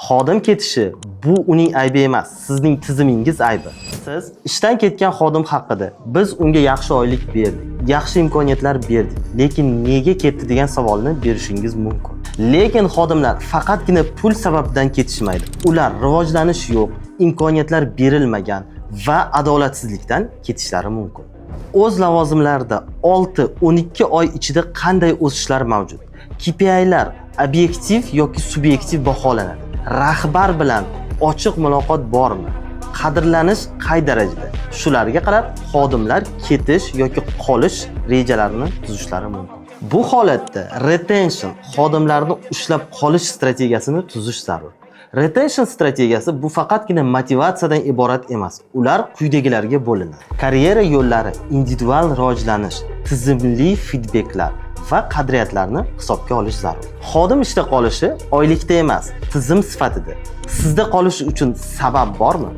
Xodim ketishi bu uning aybi emas, sizning tizimingiz aybi. Siz ishdan ketgan xodim haqida "Biz unga yaxshi oylik berdik, yaxshi imkoniyatlar berdik, lekin nega ketdi?" degan savolni berishingiz mumkin. Lekin xodimlar faqatgina pul sababidan ketishmaydi. Ular rivojlanish yo'q, imkoniyatlar berilmagan va adolatsizlikdan ketishlari mumkin. O'z lavozimlarida 6-12 oy ichida qanday o'sishlar mavjud? KPIlar obyektiv yoki subyektiv baholanadi? Rahbar bilan ochiq muloqot bormi? Qadrlanish qay darajada? Shularga qarab xodimlar ketish yoki qolish rejalarini tuzishlari mumkin. Bu holatda retention, xodimlarni ushlab qolish strategiyasini tuzish zarur. Retention strategiyasi bu faqatgina motivatsiyadan iborat emas. Ular quyidagilarga bo'linadi: karyera yo'llari, individual rivojlanish, tizimli feedbacklar va qadriyatlarni hisobga olish zarur. Xodim ishda qolishi oylikda emas, tizim sifatida. Sizda qolish uchun sabab bormi?